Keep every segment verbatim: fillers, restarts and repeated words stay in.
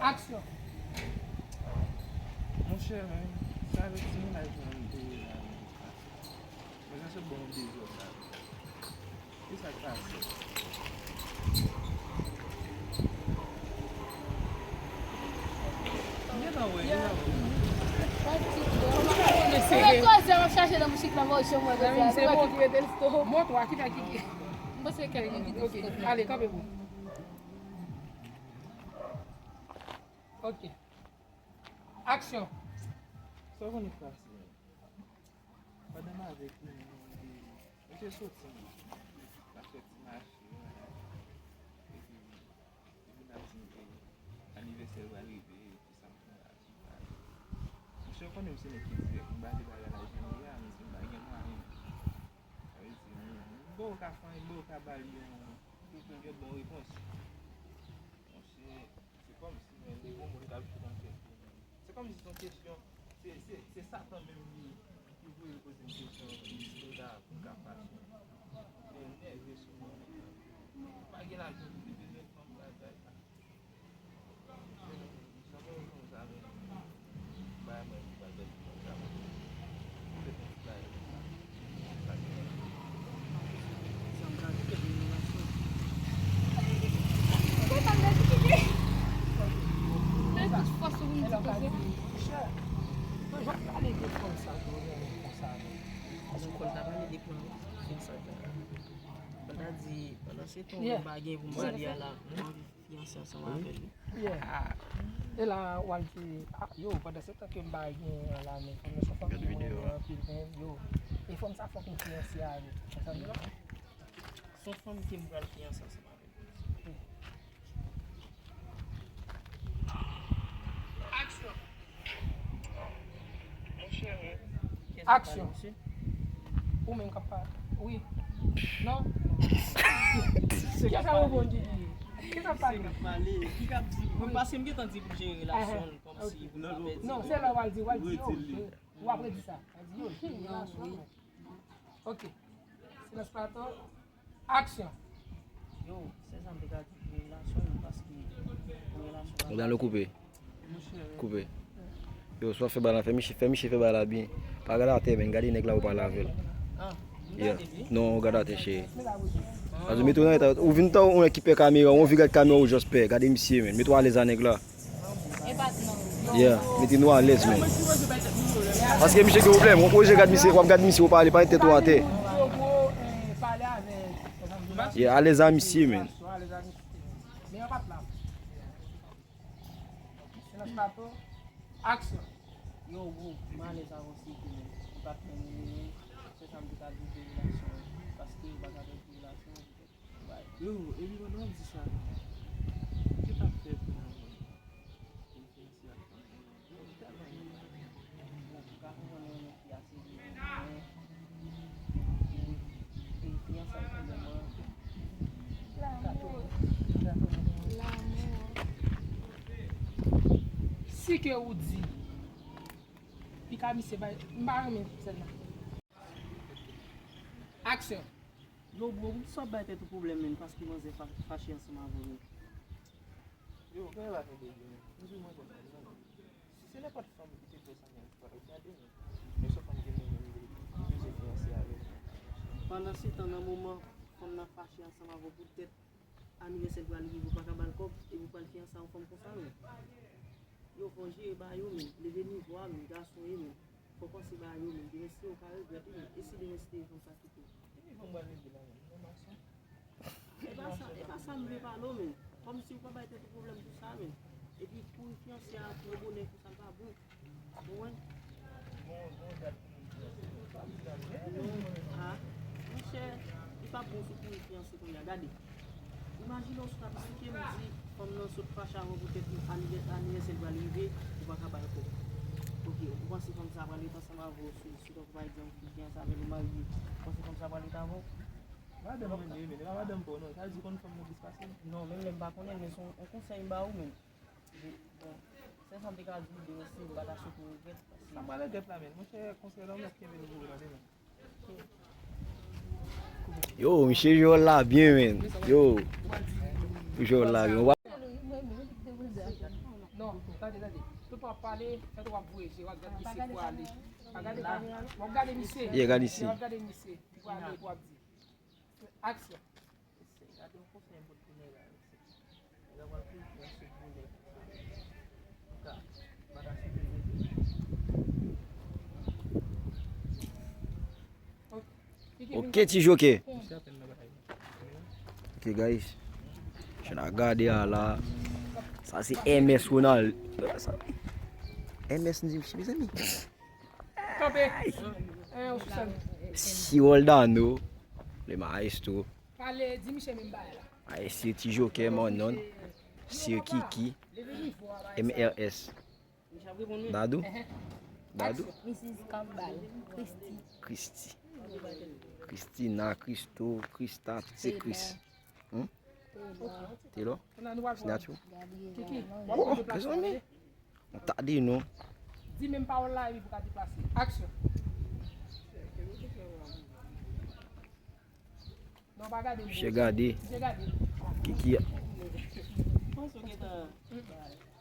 Aksyon! Monchè, men, sa vle di menaj mwen te la, men, mwen sa sot bon dezòd la. Ki sa k pase? M gentan wè, m gentan wè. Mwen koze, mwen chache nan bouchik la, mwen jwenn mwen koze. Mwen ki mete l sto. Mwen twa, ki fè ki. M panse ke li. Ok, ale, kanpe pou. Ok. Aksyon. Sa w konn k pase? Pandan m avèk li, nou te, nou te soti, n ap fè ti mache, epi, epi n ap di, e, anivèsè l pral rive, epi sa m konn la, ti bagay. Monchè, ou konnen m se nèg ki dirèk, m ba li bagay la jan li ye a, m di m pa gen mwayen. Sa vle di, m, m ba w ka fè anyen, m ba w ka ba li yon, yon bon repons. Monchè, se kòmsi, men, li gon moun k ap jwe nan tèt li, men. Se kòmsi se yon kesyon, se, se, se Satan menm li, ki voye l poze m kesyon, si m ta, pou m ka fache. Men m nève sou mwen, men, pa gen lajan pou te bezwen fanm bagay la. Jan mwen konn sa, men, bay mwen ti bagay konsa. Fè ti bagay konsa. Paske w konn ta pale de fanm sa, pandan se tan ou pa gen pou m pale a la, mwen anvi fiyanse ansanm avè l. Yeah. E la, w al di, ah, yo, pandan se tan ke m pa gen an la, men fanm nan se yon fanm ki renmen mwen anpil, men yo. E fanm sa fòk m fiyanse avè l. Konprann sa m di la? Se yon fanm ke m pral fiyanse ansanm avè l. Aksyon. Aksyon. Ou menm k ap pale. Wi. Non? Kisa w konn di? Kisa w pale? Mwen pase m gentan di pou jere relasyon l kòmsi pou l pa pèdi. Non, se lè w al di, w al di, yo, w ap redi sa. W al di, yo, jere relasyon nou. Ok. Silans plato. Aksyon. Yo, se sa m te ka di pou relasyon nou, paske pou relasyon la. Ou dan le koupe. Koupe. Yo, swa fè bagay la, fè miche, fè miche fè bagay la byen. Pa gade atè, men gade nèg la ou pale avè l. Yeah. Non, ou gade atè, cheri. Paske mete w nan eta, ou vin tan yon nèg ki pè kamera, ou anvi gad kamera, ou just pè. Gade misye, men. Mete w alèz a nèg la. Yeah, mete nou alèz, men. Paske misye gen pwoblèm. Ou oblije gad misye, w ap gad misye, ou pale, pa tèt ou atè. Yeah, alèz a misye, men. Silans plato, aksyon. Yo, bro, m alèz avè w sirtou, men. Ou pa t menm renmen, se sa m te ka di pou relasyon an. Paske ou pa ka pèdi relasyon an, poutèt ou bay. Yo, epi pandan w ap di sa, ki t ap fè pou nan mwen? Pou m fè si ak fanm nan, yo, m tèlman renmen fanm nan. Bon, ou ka konprann renmen fi a se li menm, men, e, e, fiyanse ak fanm nan, Lanmou. Lanmou. Si ke ou di, pika misye bay, m pa renmen sèn nan. Aksyon. Yo, bro, poukisa w ap bay tèt ou pwoblèm, menn, paske manzè fa-, fache ansanm avè w, menn? Yo, gen bagay de byen, menn. M di manzè sa, non. Si se nenpòt fanm ki te fè sa, menn, pa gade, menn. Men se fanm ki menm, menm, li bezwen fiyanse avè l. Pandan se tan, nan moman fanm nan fache ansanm avè w poutèt anivèsè l pral rive, ou pa ka ba l kòb, epi w pral fiyanse a yon fanm konsa, menn. Yo, fò w jere bagay yo, menn. Leve nivo a, menn. Gason w ye, menn. Fò w panse bagay yo, menn. Demen si te ou ka regrèt, wi, menn. E si demen si te fanm sa kite w? Epi fanm pral leve la, menn. Yon mason. E pa sa, e pa sa m vle pale w, menn. Kòmsi ou pa bay tèt ou pwoblèm pou sa, menn. Epi kouri fiyanse a pou yon bonè konsa l pa bon. Ou konprann? Bon, bon dat pou moun fiyanse. Non, a, monchè, li pa bon sou kouri fiyanse kounye a. Gade. Imajine w sot ap esplike m di fanm nan sot fache avè w poutèt anivè-, anivèsè l pral rive, ou pa ka ba l kòb. Ok, ou panse fanm sa a pral ret ansanm avè w si, si tankou pa egzanp ou fiyanse avè l, ou marye, ou panse fanm sa a pral ret avè w? Madanm mwen li ye, men li pa madanm pa w non. Sa vle di ou konn fanm nan plis pase m? Non, menm lè m pa konnen l, men se yon, yon konsèy m ba ou, menn. Bon, sèl sa m te ka di w, demen si ou pa ta swete w regrèt, paske. Sa m pral regrèt la, menn. Monchè, konsèy la, ou mèt kenbe l pou ou tande, menn. Yo, misye jwe wòl la byen, menn. Yo, ou jwe wòl la byen. Ou pa Non, tande, tande. Tout w ap pale, tande w ap voye je, w ap gade misye pou ale. Pa gade kamera. W ap gade misye. Yeah, gade isi. W ap gade misye. Pou ale, pou ap di. Aksyon. Ok, ti jokè. Ok, guys. Jan n ap gade a la. Sa se M S Ronald. M S n di mezanmi. Kanpe. Sir Oldano, le maestro. Pale, di misye menm bagay la. Ay, Sir Ti Jokè, Manon, Sir Kiki, M R S. Dadou? Dadou? Misis Kambal, Christy. Christy. Christina, Christo, Christa, tout se Chris. Hmm? Taylor? Signature? Oh, mezanmi. Yon ta de non. Di menm pawòl la epi pou ka deplase. Aksyon. Non, pa gade. Misye gade. Misye gade. Kiki.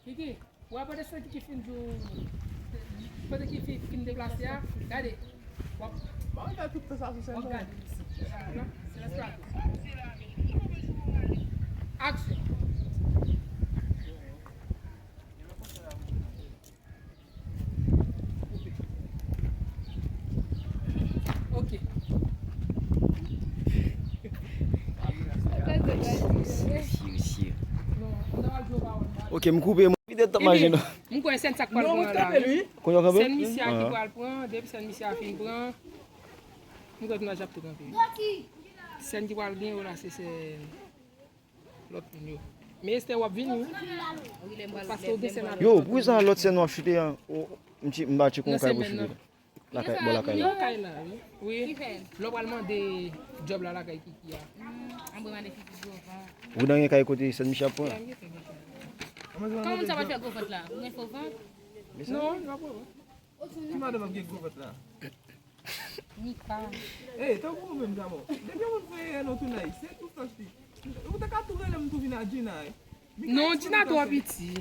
Kiki, ou wè pandan se Kiki fin di w, pandan Kiki fin deplase a, gade. W ap, w ap gade isi. Silans plato. Aksyon. Ok. Ok, m koupe. Mwen vide tan manje non. M kwè sèn sa k pral pran la. Kounye a kanpe? Sèn misye a ki pral pran, depi sèn misye a fin pran, m kwè tounaj ap tou kanpe. Sèn ki pral gen yo la, se sèn lòt moun yo. Men Esther, w ap vini wi. Paske w gen sèn avè yo, poukisa lòt sèn w ap chute an? M pa tcheke yon kay pou chute. Lakay, bò lakay la. Yon kay la, wi. Wi. Lè w pral mande djòb la lakay Kiki a. Ou nan gen kay kote sèn misye ap pran? Kòman sa va fè gwo vant la? Ou gen fo vant? Non, li pa gwo vant. Ki madanm ap gen gwo vant la? Nika. Ey, tankou ou menm, Gamo. Depi yon moun fè erè nan tounay, se tou flash li. Ou te ka tou rele m tou vin a Gina, eh. Non, Gina twò piti.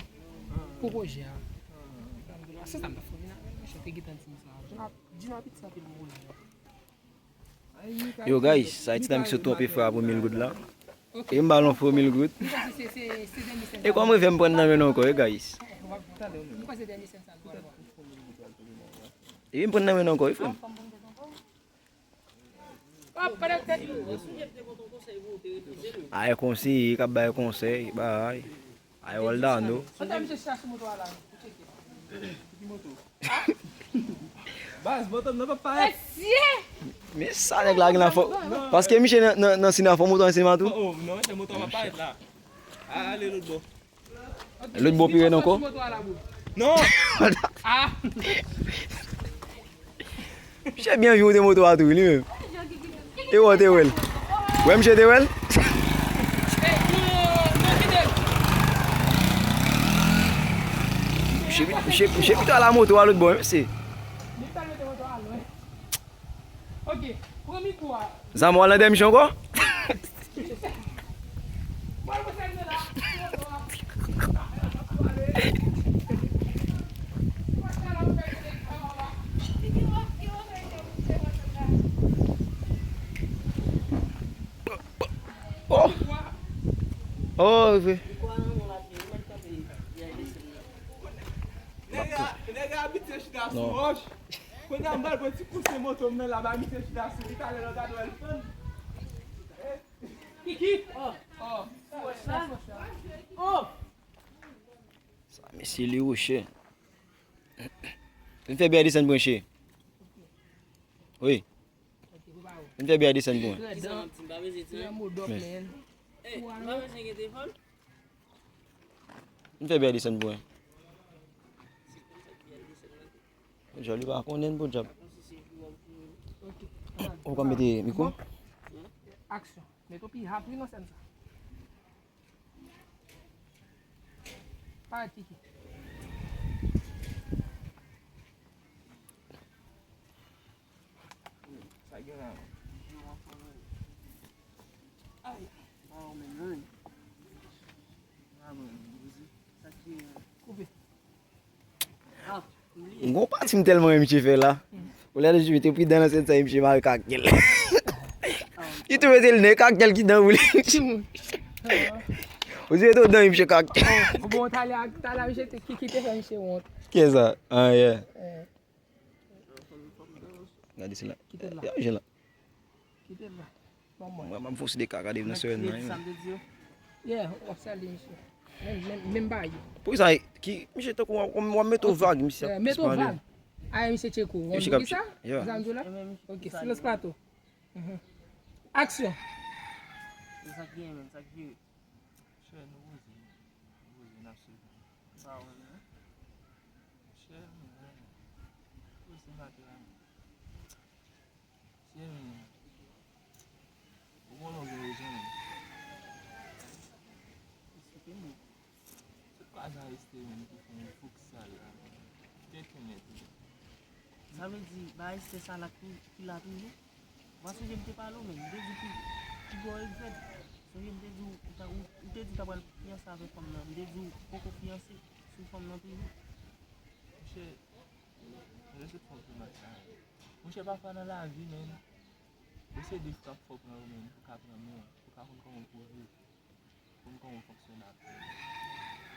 Pou pwojè a. Se sa m ta fè vin avè l, monchè, te gentan di m sa. Gina, Gina piti anpil pou pwojè a. Yo, guys, sa Tina ki sot twonpe frè a pou mil goud la. E m ba l yon fo mil goud. E kòm revè m pran nan men l ankò, wi, guys. Epi m pran nan men l ankò, wi, frè m. Ay, konseye, k ap bay konsèy, bay. Ay, Oldano. Baz, moto m nan pa parèt. Men sa nèg la gen la fò. Paske misye nan, nan, nan sinema, fò moto an sinema tou. Oh, oh, non, moto an pa parèt la. Ale lòt bò. Lòt bò pi rèd ankò? Non! Misye byen vin monte moto a tou, li menm. E wè, te wè l. Wè, misye te wè l. Misye, misye, misye pito al a moto a lòt bò, wi, mesye. Zanmi w al nan dèyè misye ankò? Oh! Oh, vre. Nèg la, nèg la abitye chita sou wòch. Kounye a m pral pran ti kouse moto m nan la ba misye chita sou li, talè lè w gade w wè l fann. Kiki! Oh! Oh! Oh! Sa mesye li woche. Vin fè biyè desann pran che. Wi. Vin fè biyè desann pran. Men. Vin fè biyè desann pran. Jòl li pa konnen pou djab. Ou ka mete mikwo? Aksyon. Mete w pi hat wi nan sèn sa. Parèt Kiki. Sa gen la. Ay. Sa ki. Koupe. M gon pati m tèlman renmen misye fè la. Ou lè misye mete pridan nan sèn sa, misye mare kaktèl. Li tou mete l nan kaktèl ki dan boule. Ou se mete w dan misye kaktèl. Bon, talè, talè, misye te, ki, ki te fè misye wont? Ki sa? Ah, yeah. Gade sila. Kite l la. Yo, je la. Kite l la. Bon, mwen. Mwen, m ap fòse de kaka devan sou nan. Sa m te di yo. Yeah, w ap sali misye. Menm, menm, menm bagay. Pou sa, ki, misye tankou w ap, w ap mete w vag, misye ap pale. Mete w vag. Ay, misye Tcheko. Misye kap sa? Yeah. Zanmi la? Ok, silans plato. Aksyon. Se sa k gen, men, sa k vire. Chè, nou poze, nou poze, n ap swiv. Sa w menm? Chè, men, poze maten la. Chè, men, ou konnen w gen rezon, men. Eksplike m. Se pa Esther menm ki fè yon fouk sa la. Tèt ou nèt wi. Sa vle di, ba Esther sa la ki, ki la toujou? Mwen sonje m te pale w menm, m te di ki, ki bò egzèt. Sonje m te di w, ou ta, ou, ou te di w ta pral fiyanse avèk fanm nan. M te di w poko fiyanse sou fanm nan toujou. Monchè, mwen se fanm pou match la. Monchè, pafwa nan lavi, menm, yo se de frap fò pran yo menm, pou ka pran men, pou ka konn kòman pou viv. Konn kòman w fonksyone ak tèl.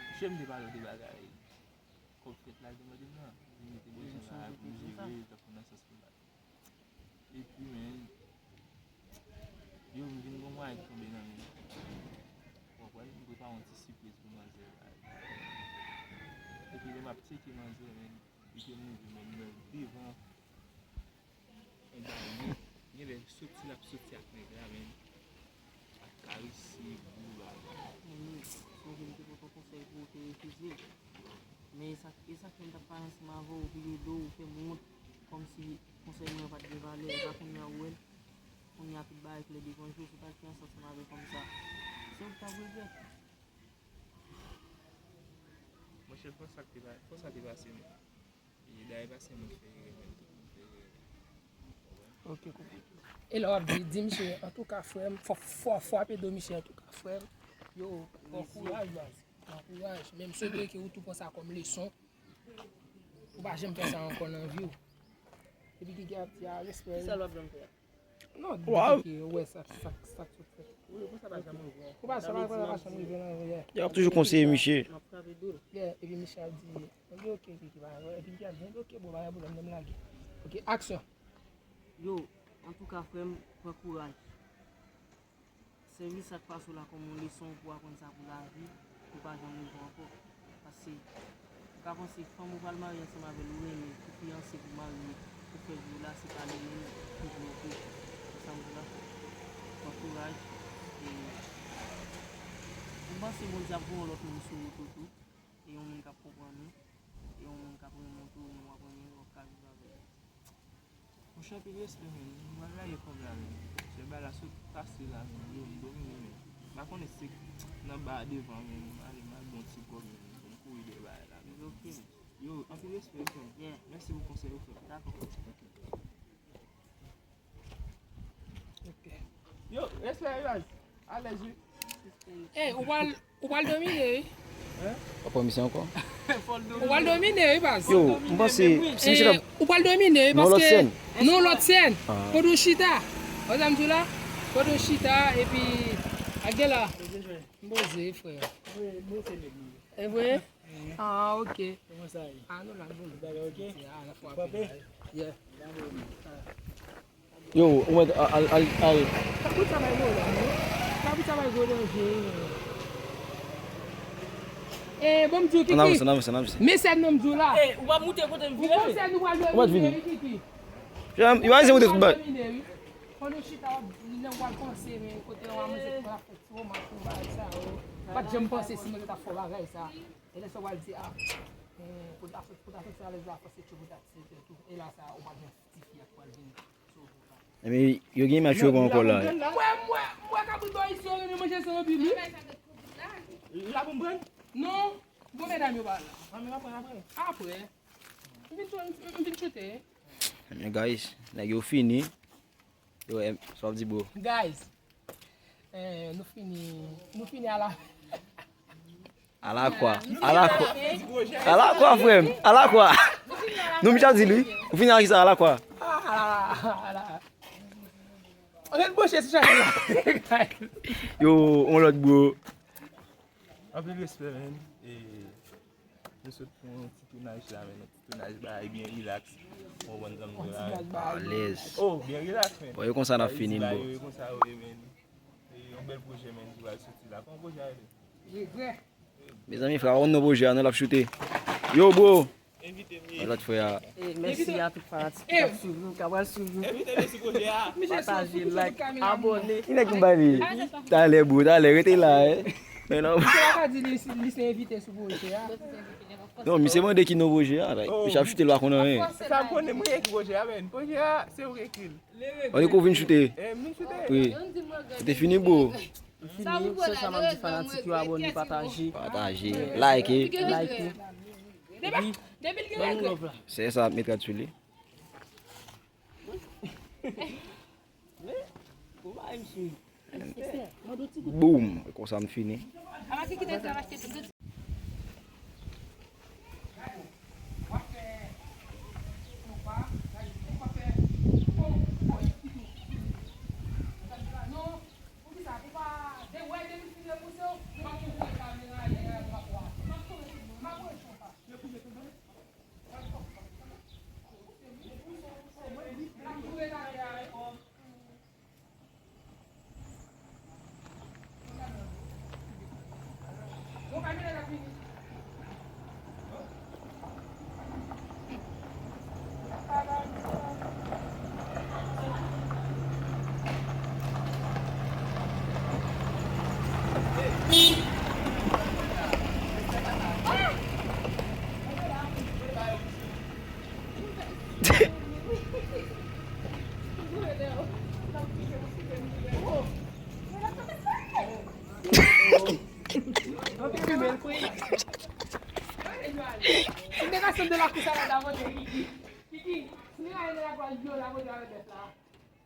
Monchè, m te pale w de bagay kòb fèt la, l te mande m nan. Li di m li te bezwen bagay pou m jere, tankou nan sans privat. Epi, men, yo, m vin gon mwayen k tonbe nan men m. Ou konprann? M prepare yon ti sipriz pou manzè la. Epi, lè m ap tcheke manzè, men, li te rive, men, nan devan. Anba, li genlè soti, l ap soti ak nèg la, men, ap karese gwo bagay. Mwen, sonje m te pote w konsèy pou w te refize. Men e sa, e sa k fè m t ap pale ansanm avè w, ou vire do w, ou fè m wont, kòmsi konsèy mwen pa t gen valè, e pa kounye a ou wè l. Kounye a tout bagay klè devan je w, si w t al fiyanse ansanm avèk fanm sa, se ou k t ap regrèt. Monchè, fò sa te pa, fò sa te pase, men. E dayè pa se mwen ki fè erè, men tout moun fè erè. Ok, konprann. E lè w ap di, di misye, antouka, frè m, fò, fò, frape do misye, antouka, frè m. Yo, pran kouraj, baz. Pran kouraj. Men m swete ke ou tou pran sa kòm leson. Ou pa janm fè sa ankò nan vi w. Epi Kiki ap di, a, respè. Kisa l p ap janm fè a? Non, depi ke ou wè sa, sa, sa k sot fèt. Ou pa sa pa janm rive. Ou pa sa pa, pa janm rive nan, yeah. Y ap toujou konseye misye. M ap frape do l. Yeah, epi misye ap di, ok, ok, ok, ok, pa, epi misye ap di, ok, bon, pa gen pwoblèm, men m lage. Ok, aksyon. Yo, antouka, frè m, pran kouraj. Sèvi sa k pase w la kòm yon leson pou w aprann sa pou lavi, pou w pa janm rive ankò. Paske, ou ka panse fanm ou pral marye ansanm avè l, ou renmen, pou fiyanse, pou marye, pou fè vi w la, se pa li menm ki vle w vle. Se sa m di la. Pran kouraj. E m panse Bondye ap voye yon lòt moun sou wout ou tou. E yon moun k ap konprann ou. E yon moun k ap renmen w tou, ou menm w ap renmen l, w ap ka viv avè l. Monchè, anpil respè, men. M pral lage kòb la, men. Se bagay la sot pase la, men. Yo, m domine, men. M pa konnen si se nan ba a devan, men. M ale, m al bon ti kòb, men. Pou m kouri dèyè bagay la, men. Ok, men. Yo, anpil respè, frè m. Yeah. Mèsi pou konsèy ou, frè m. Dakò. Ok. Ok. Yo, respè, baz. Alèz, wi. Ey, ou pral, ou pral domine, wi. Hein? W ap pran misye ankò? Ou pral domine, wi, baz. Yo, m panse, si misye t ap... Eh, ou pral domine, wi, paske nou lòt sèn. Non, lòt sèn. Ah. Kote w chita? Wè sa m di w la? Kote w chita, epi, ak gen la. M poze, frè. E vre? Ah, ok. Kòman sa ye? Ah, nou la, nou la. Bagay ok? Ah, la fwa. Frape? Yeah. Yo, ou mèt al, al, al. Kabrit sa bay gwo la, non? Kabrit sa bay gwo danje. Eh, bon, m di w, Kiki. Ann avanse, ann avanse, ann avanse. Men sèn nan m di w la. Eh, ou pa moute kote m vire. Ou konn sèn nou pral domine, wi, Kiki. Yo, yo, yo, yo, yo, yo. Pandan w chita, w ap, lè w al panse, men kote yon manzè ki pral fè ti romans, yon bagay sa yo. Ou pa t janm panse si manzè t ap fè w bagay sa. E lè sa w al di, a, eh, pou ta sot, pou ta soti alèz la, fò se tchou pou ta tire tèt ou. E la sa, ou pa gen ti fi a k pral vin sove w la. Ebyen, yo gen imaj yo pran ankò la. M wè, m wè, m wè kabrit bò isi yo renmen manje san epis, wi. La pou m pran? Non, bon medam yo pa la. An, men m ap pran apre. Apre. M vin tcho-, m, m vin choute. Ebyen, guys, nèg yo fini. Yo, eh, sa w ap di, bro? Guys, eh, nou fini, nou fini a la. Alakwa, alakwa. Alakwa, frè m, alakwa. Non, misye ap di l wi. Ou fini ak sa la kwa? Ah, ala, ala. Ann bwoche sou chanèl la. Yo, on lòt bro. Anpil respè, men. E, nou sot pou yon ti tounaj la, men. Yon ti tounaj bagay byen rilaks. Ou konprann sa m di la, men. Alèz. Oh, byen rilaks, men. Bon, e konsa n ap fini, bro. E konsa, wi, men. E yon bèl pwojè, men, ki pral soti la. Kòman pwojè a rele? Mezanmi, frè a, ou konn non pwojè a, non, l ap choute. Yo, bro! Yon lòt frè a. E mèsi a tout fanatik ki t ap swiv nou, k ap pral swiv nou. Pataje, like, abòne. Ki nèg m ba li? Talè, bro, talè, rete la, eh. Men non. Misye pa ka di li, li se envite sou pwojè a. Non, misye mande ki non pwojè a, like, misye ap choute l pa konn anyen. Sa m konnen, mwen ki pwojè a, men. Pwojè a, se ou ki ekri l. Ou te kou vin choute? Eh, m vin choute. Wi. Ou te fini, bro? Fini, sèl sa m ap di fanatik yo, abòne, pataje. Pataje, like. Like. Wi. Ban nou love la. Se sa ap met rad sou li. Boom. Konsa m fini.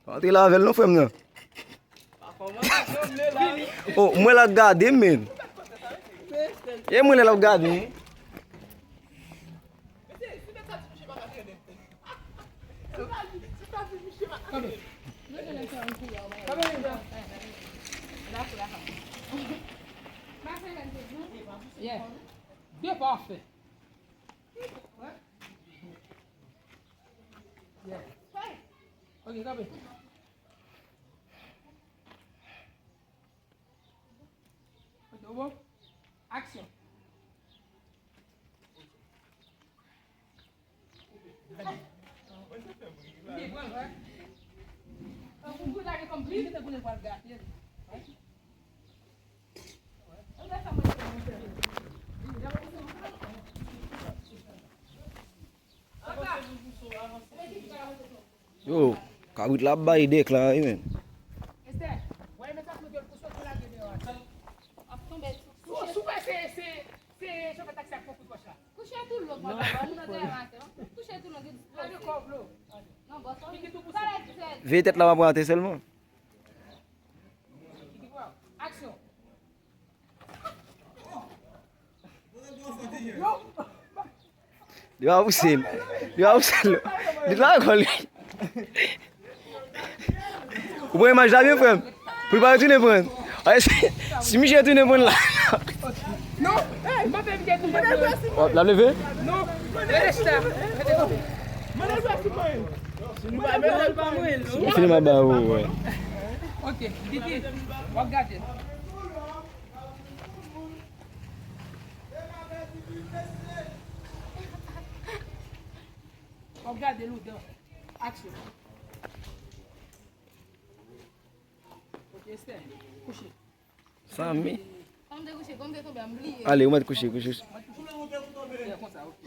Antre la avè l non, frè m nan. Oh, mwen l ap gade, men. E mwen l ap gade. Yeah. De pafè. Yeah. Ok, kanpe. Ok, bon. Aksyon. Yo, kabrit la ap bay dèk la wi, men. Kouche tou lou, papa, moun nan dèyè maten. Kouche tou lou, gen dispo. Veye tèt la, m ap rate sèlman. Aksyon. Li pa pouse l. Li pa pouse l. Li la kò li. Ou pran imaj la byen, frè m. Pou li pa retounen pran. Ay, si, si misye retounen pran la. Non, hey, m pa fè misye retounen pran. W ap leve? Non, rete chita. Rete kanpe. Mwen pa mwen, non. M fini m ap ba ou, wè. Ok, Didi, w ap gade. W ap gade Loudan. Aksyon. Ok, Esther, kouche. Samy. Fanm te kouche, fanm te tonbe, m bliye. Ale, ou mèt kouche, kouche. Fè konsa, ok.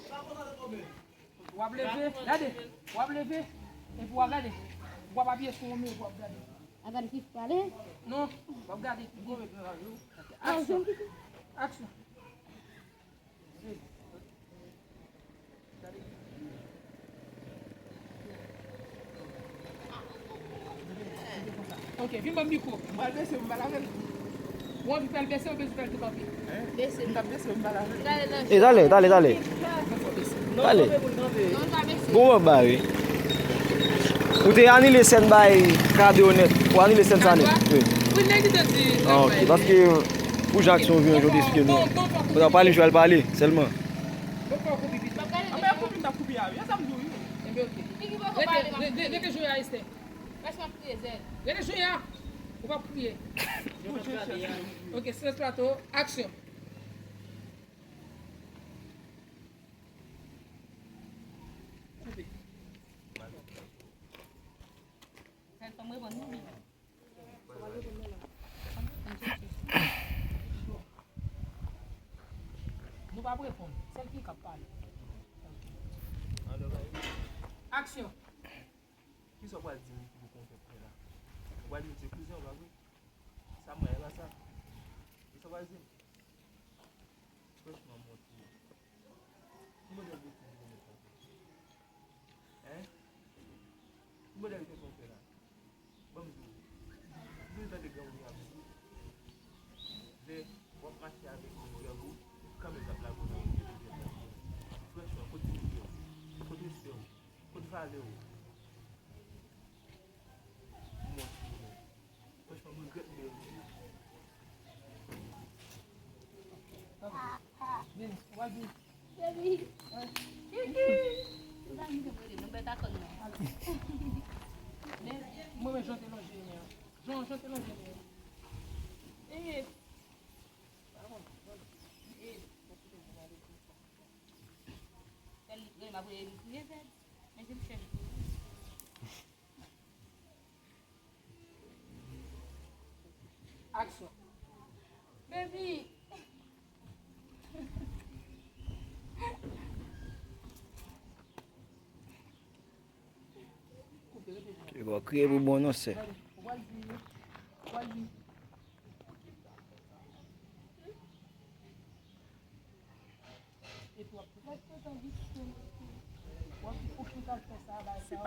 W ap leve, gade. W ap leve, epi w ap gade. W ap apiye sou yon mi, w ap gade. A gade ki pale? Non, w ap gade ki gwo. Aksyon. Aksyon. Ok, vin ban m mikwo. M pral bese, m pral avè l. Ou anvi fè l bese, ou bezwen fè l tou kanpe? Bese. M t ap bese, m pral avè l. E, talè, talè, talè. Pale. Bon, wè, ba, wi. Ou te anile sèn bay kado nèt. Ou anile sèn sa nèt. Wi. Ah, ok. Paske pou jan aksyon vin, jan w te eksplike nou. Ou ta pale, jwe al pale sèlman. Rete, rete, rete jwe a, Esther. Rete jwe a. Ou p ap kriye. Ok, silans plato, aksyon. Koupe. Sèl fanm reponn nou, wi. Nou p ap reponn. Sèl fi k ap pale. Aksyon. Kisa w pral di m ki pou konfè frè la? Ou pral di m se kouzen w, pa vre? Sa mwen la sa. Kisa w pral di m? Franchman, montre. Ki modèl de fi ki pou met la? Hein? Ki modèl de fi w fè la? Ban m di w. M vin tande granmoun yo ap di, lè w ap mache avèk yon nèg ou, ou kanmenm l ap lage w nan yon pye de tèt. Franchman, kote dignite w? Kote respè w? Kot valè w? Mwen, franchman, mwen regrèt mwen. Vin, w ap vin. Baby. Kiki. Ou pa vin pou mwen, nou bèt akòn nan. Mwen, men jan te lonje men an. Jan, jan te lonje men an. Ee. Ee. Fè l, m ap voye li kriye, fè l. Men se l fè m. Aksyon. Baby. Koupe, repete. Ou va kriye pou bon non, sè. Gade, ou pral di, ou pral di. Epi w ap, w ap di pou ki w t al fè sa, bay sa, w ap,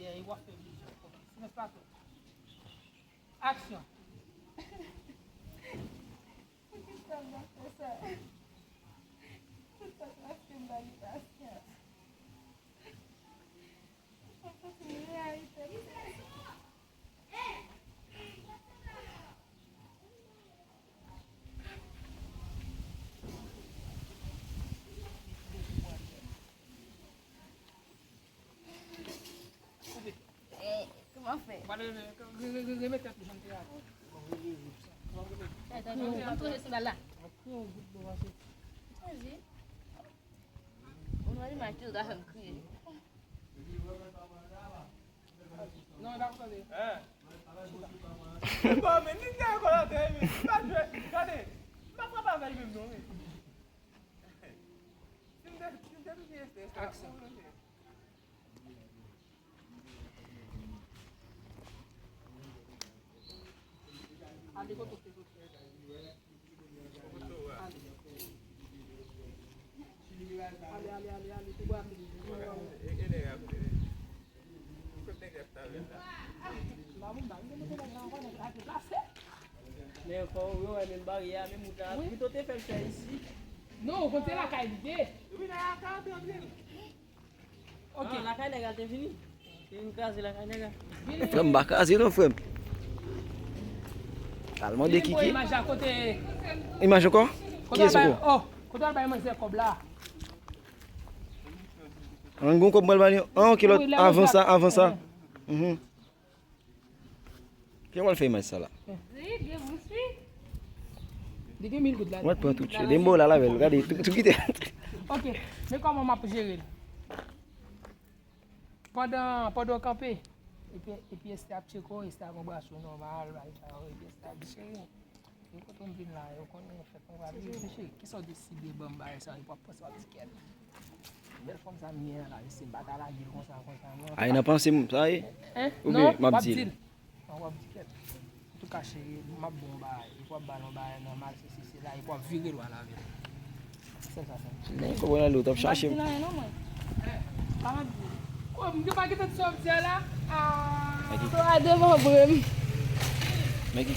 yeah, w ap fè vizyon. Ok, silans plato. Aksyon. Poukisa m ap fè sa? Tout sa paske m pa gen pasyans. Mwen santi m reyalite m. Eh, kòman fè? Ou pral reme-, re-, re-, re-, remèt tèt ou jan l te ye. Tande, m touche sandal la. Anvi. Ou nan imaj tou, sa fè m kriye. Non, e pa konsa, se. Bon, men li gen kòmantè, men li pa jwe. Gade, m pa frape avè l menm non, men. Si m te, si m te touche Esther, Esther ap mouri. Ale kote w te soti. Ale, ale, ale, ale, ale, tou bwa fini. Men fò yo wè menm baryè a, menm wout la, pito te fè l fè isit. Non, ou konn se lakay li ye. Wi, nan lakay ou te antre. Ok. Ah, lakay nèg la te vini. Te vin kraze lakay nèg la. Frè m, pa kraze non, frè m. Al mande Kiki. Imaj la kote. Imaj ankò? Kiyès ankò? Oh, kote al bay manzè kòb la? An gon kòb mwen ba li. Ah, ok, lòt. Avan sa, avan sa. Mhm. Ki wè l fè imaj sa la? Wi, gen moun si. Li gen mil goud la. Mwen pran tout. Dembo la lavel, gade, tout, tout kite. Ok, men kòman m ap jere l? Pandan, pandan w kanpe, epi, epi Esther ap tcheke w, Esther ap anbrase w nòmal, bagay sa yo, epi Esther ap di, cheri, yo kote m vin la, yo konnen fèt mwen pa vini, men cheri, kisa w deside ban m bagay sa, epi w ap panse w ap di kèt. Bèl fanm sa m ye a la, mesye, m pa ta lage l konsa, konsa, non. Ay, nan panse m, sa ye? Hein? Oubyen non, m ap di l? Non, w ap di kèt. Antouka, cheri, m ap bon bagay, epi w ap ba l yon bagay nòmal, sesi, sela, epi w ap vire lwa l avè l. Sèl sa, sèl. Men kòb Ronaldo, w t ap chache m. M pa di l anyen non, mwen. Pa m ap di l. Oh, m te pa gentan di sa w ap di a la. Ah. Mèt ki. Sa a devan bri m. Mèt ki.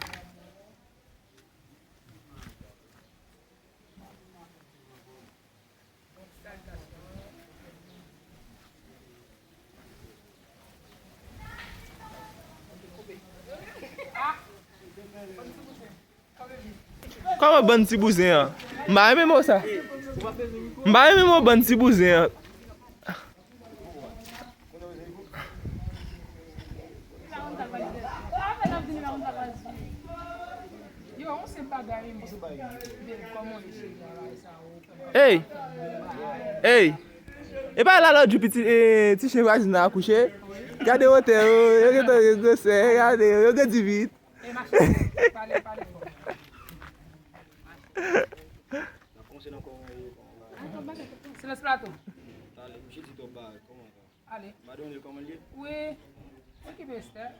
Kòman bann ti bouzen an? M pa renmen mo sa. M pa renmen mo bann ti bouzen an. Hey! Hey! E pa la lòt jou piti, eh, ti chen vwazin nan akouche. Gade wotè yo, yo gentan gen gwosè, gade yo, yo grandi vit. N ap kòmanse nan kòman yo, kòman bagay. Silans plato. Talè, misye di twòp bagay, kòman bagay? Ale. Madanm li kòman li ye? Wi. Okipe Esther.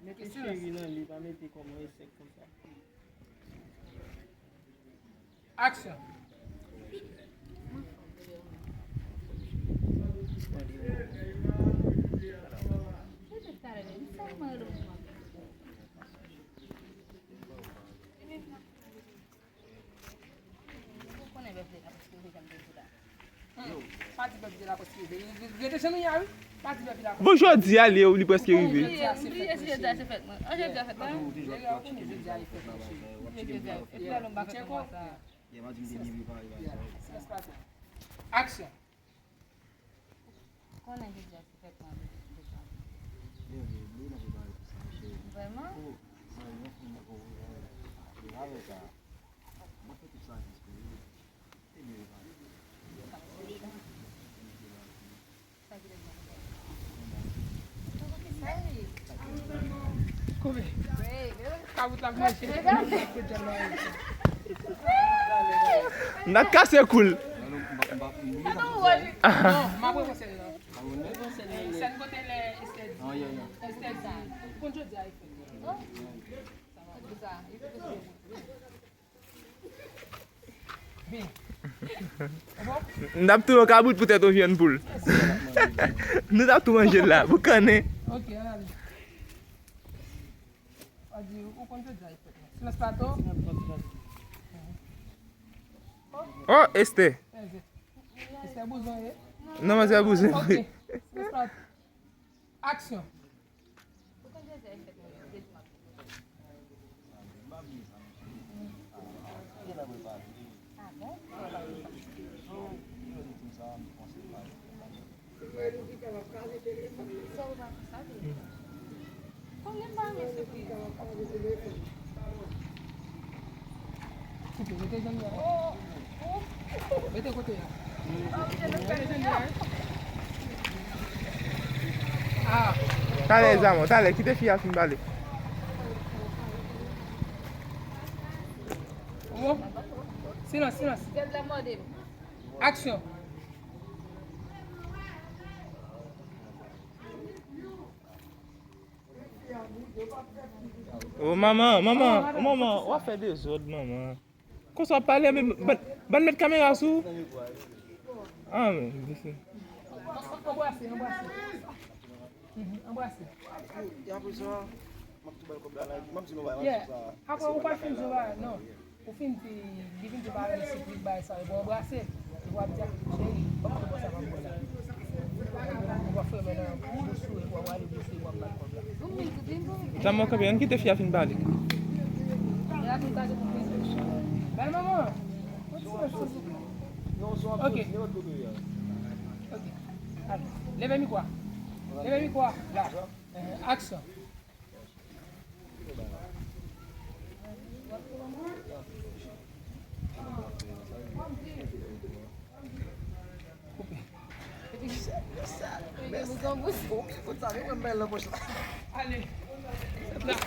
Mete cheri nan li, pa mete kòman e sèk konsa. Aksyon. Ou konnen bèf de la, paske ou janm te di la. Hmm. Pa di bèf de la, paske rete jan nou ye a, wi. Pa di bèf de la. Bon, jodi a, li, li prèske rive. Jodi a, se fèt mwen, cheri. Jodi a, se fèt mwen. An, jodi a, fèt mwen. Jodi a, li fèt mwen, cheri. Jodi a, fèt mwen. Epi lè nou pa fèt mwen sa. Aksyon. Konnen jodi a se fèt mwen. Vrèman? N a kase kou l. Sèn kote lè Estè di. Estè di. Ou konn jodi a, e fèt. M t ap touye yon kabrit poutèt yon vyann poul. Nou t ap tou manje l la, boukannen. Ok, ann ale. Adi, ou konn jodi a, e fèt. Silans plato. Oh, Estè. Estè Bouzon ye? Non, manzè Bouzon. Ok. Silans plato. Aksyon. Koupe, mete jan li a. Mete kote a. Ah. Talè, Zamò, talè, kite fi a fin pale. Bon. Silans, silans. Aksyon. Oh, manman, manman, oh, manman, w ap fè dezòd, manman. Konsa w ap pale, men ban, ban met kamera sou. Ah, men, mesye. Anbrase, anbrase. Mhm, anbrase. E apre sa, m ap tou ba l kòb la, m ap di nou bagay, yeah, sou sa. Apre ou pa fin di bagay, non. Ou fin di, li vin di pa renmen sipriz bagay sa yo, epi w anbrase l, epi w ap di, "Cheri, ban m pran sa, ban m pran la." Ou pa fè men nan bouch ou, epi w ap rale bouch ou, epi w ap ba l kòb la. Zanmi, kanpe, ann kite fi a fin pale. Bèl manman, yon ti silans, silvouplè. Ok. Ok. Ale, leve mikwo a. Leve mikwo a. La. Aksyon.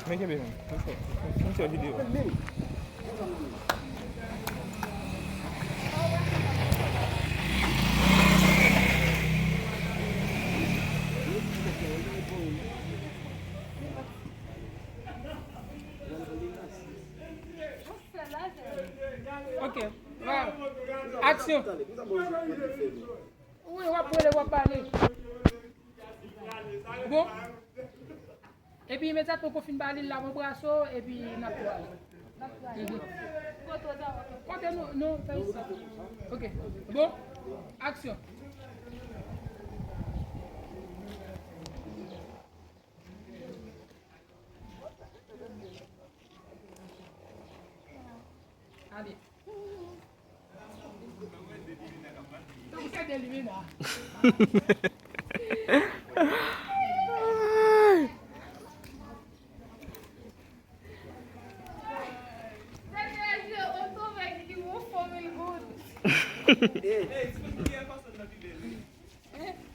Men kenbe men. Mwen fè, mwen fè videyo. Ok. Aksyon. Wi, w ap rele, w ap pale. Bon. Epi imedyatman ke w fin pale, l ap anbrase w, epi n ap pwale. Mhm. Kote nou, nou fè isit. Ok. Bon. Aksyon. Ale. Tankou se de limena.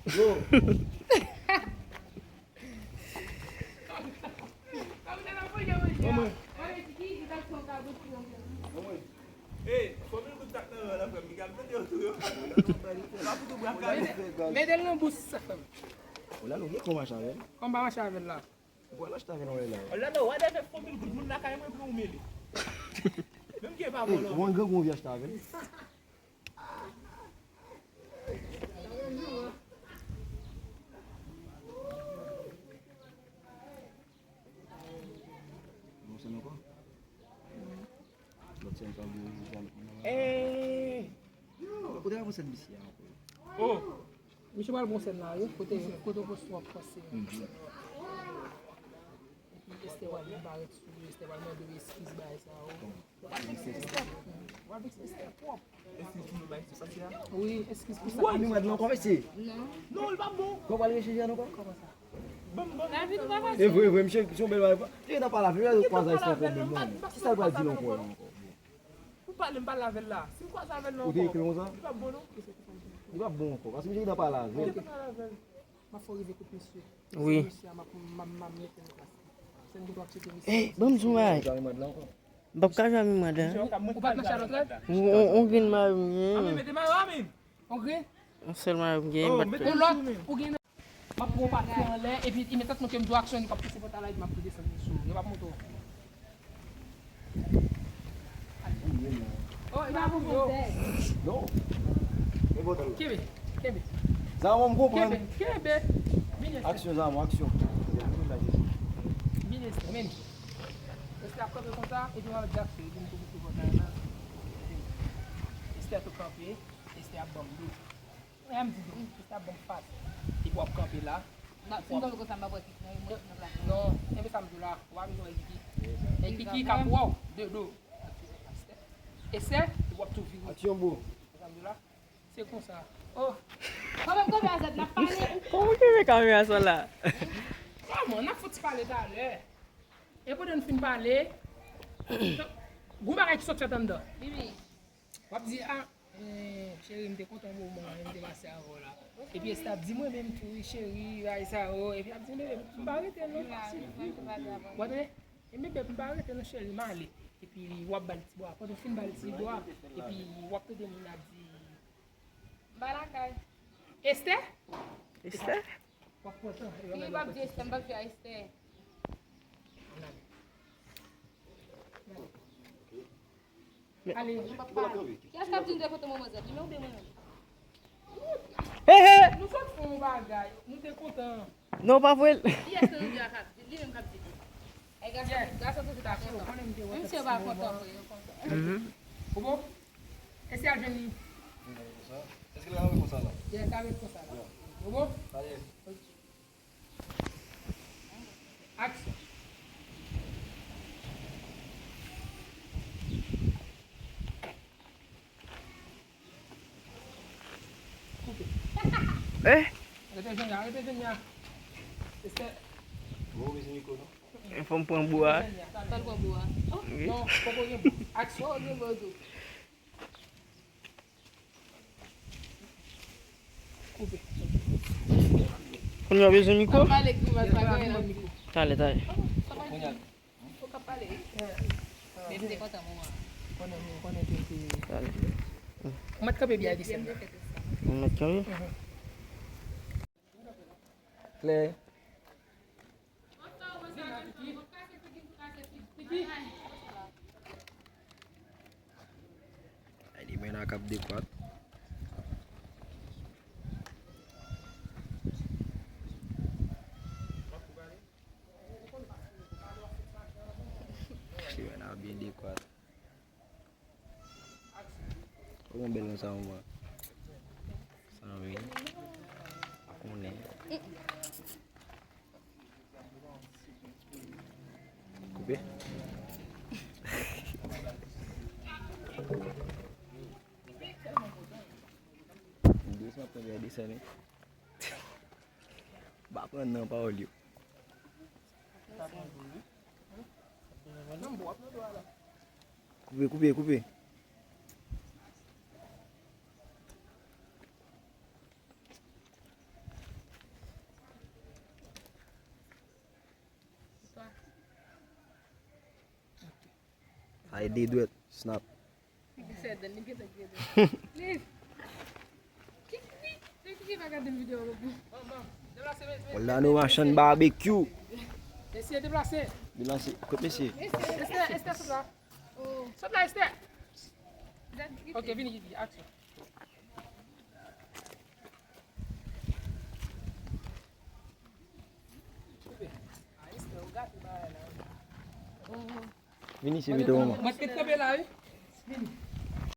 Bro. Manman. Manman. Mete l nan bous sa, frè m. Ou la, nou gen kòman mache avè l? Kòman pa mache avè l la? Ou pral achte avè l anlè la. Ou la, non, w a leve fon mil goud, moun lakay mwen pran ou mele. Menm ke pa bon, non. Ou an grangou anvi achte avè l. Bon, se nou ankò? Lòt sèn sa, bon, bon, bon. Eh! Kote ka bon sèn misye a ankò? Oh! Misye pral bon sèn la, wi. Kote, kote w poste w ap panse. Mhm. Epi Estè pral vin parèt sou li, Estè pral mande w eskiz, bagay sa yo. Kòman? W ap vekse Estè. W ap vekse Estè twòp. Eskiz pou nou bay ti pati a? Wi, eskiz pou sa. Wi, nou mèt la ankò, mesye. Non. Non, li pa bon. Kòman w pral rechanje ankò? Kòman sa? Bon, bon. Lavi nou pa fasil. E vre, vre, misye, misye yon bèl bagay. Misye nan pale avè l, kwaze a, se yon pwoblèm, non. Kisa l pral di l ankò la, ankò? Pou pale, m pale avè l la. Si m kwaze avè l la ankò, li pa bon, non. Li pa bon ankò, paske misye gentan pale avè l. Gentan pale avè l. M ap fè w rive kout misye. Wi. Misye a, m ap, m ap, m ap mete l plas. Se m ki t ap tcheke misye. Ey, ban m di w yon bagay. M p ap ka jwe ak mimwad la. Ou pa t nan chalòt rèd? On, on, on grenn mari m gen. Anmè, mete mayo a menm. On grenn? On sèl mari m gen, m pa t fè. On lòt, ou gen. M ap pran yon pati anlè, epi imedyatman ke m di w aksyon, li p ap pouse pòt la, epi m ap tou desann li sou ou. Yo p ap monte w. Oh, e pa pou yo. Non. E bon, talè. Kenbe, kenbe. Zamo, m konprann. Kenbe, kenbe. Vini, Esther. Aksyon, Zamo, aksyon. Vini, Esther, vini. Esther ap kanpe konsa, epi w ap di aksyon, epi m tou pouse pòt la. Esther tou kanpe, Esther ap ban m do. Wè, m di do, Esther ap ban m fas. Epi w ap kanpe la. Nan, si m kanpe konsa, m pa wè Kiki nan, e mwen ki nan plas mwen. Non, kenbe sa m di w la, w pa bezwen wè Kiki. E Kiki k ap wè w de do. Esther, epi w ap tou vire. Aksyon, bro. Sa m di w la, se konsa. Oh. Kòman m kanpe a zèt, n ap pale. Kòman w kenbe kamera sa la? Kòman, n ap fouti pale talè. E pandan n fin pale, gwo bagay ki sot fèt anndan. Bibi. W ap di, a, eh, cheri, m te kontan moman an, m te pase avè w la. Epi Esther ap di, mwen menm tou, wi, cheri, bagay sa yo. Epi ap di, bebe, m pa rete non. W ap tande? E bebe, m pa rete non, cheri, m ale. Epi w ap ba l ti bwa. Pandan w fin ba l ti bwa, epi w ap tande moun ap di, m pa lakay. Esther? Esther? W ap pran tan. Ki w ap di Esther, m p ap di a Esther. Ale, nou p ap pale. Kiyès k ap di nou te kontan moman zèt? Li menm oubyen mwen menm? He, he! Nou sot fè yon bagay. Nou te kontan. Non, pa vre. Kiyès nan nou de a k ap di? Li menm k ap di. Ay, gason, gason toujou ta kontan. Menm si yo pa kontan vre, yo kontan. Mhm. Ou bon? Èske y al jwenn li? Èske l ap ret konsa la? Yes, l ap ret konsa la. Ou bon? Alè. Ok. Aksyon. Koupe. Eh? Arete jwenn li a, arete jwenn li a. Esther. Bon, ou bezwen mikwo, non? Fò m pran bou a. Sa l pran bou a. Wi. Non, poko gen bou. Aksyon. Poko gen bou tou. Koupe. Kounye a w bezwen mikwo? Pale, grimas pa gen anyen nan mikwo. Talè, talè. Kounye a. Ou ka pale. Men m te kontan moman an. Konnen, konnen ke se. Talè. Ou mèt kanpe byen a desèn la. Ou mèt kanpe? Mhm. Klè. Ay, li men a k ap dekwat. Li men a byen dekwat. Ou gon bèl konsa, mwen. San wi. Pa konnen. Koupe. Dousman, premye desèn wi. Pa pran nan pawòl yo. Koupe, koupe, koupe. Sa e de dwèt, snap. Mesye, deplase. Deplase. Deplase. Kote mesye? Esther, Esther, sot la. Sot la, Esther. Ok, vini, vini, aksyon. Vini isit pito, manman. Mwen te kanpe la, wi. Vini.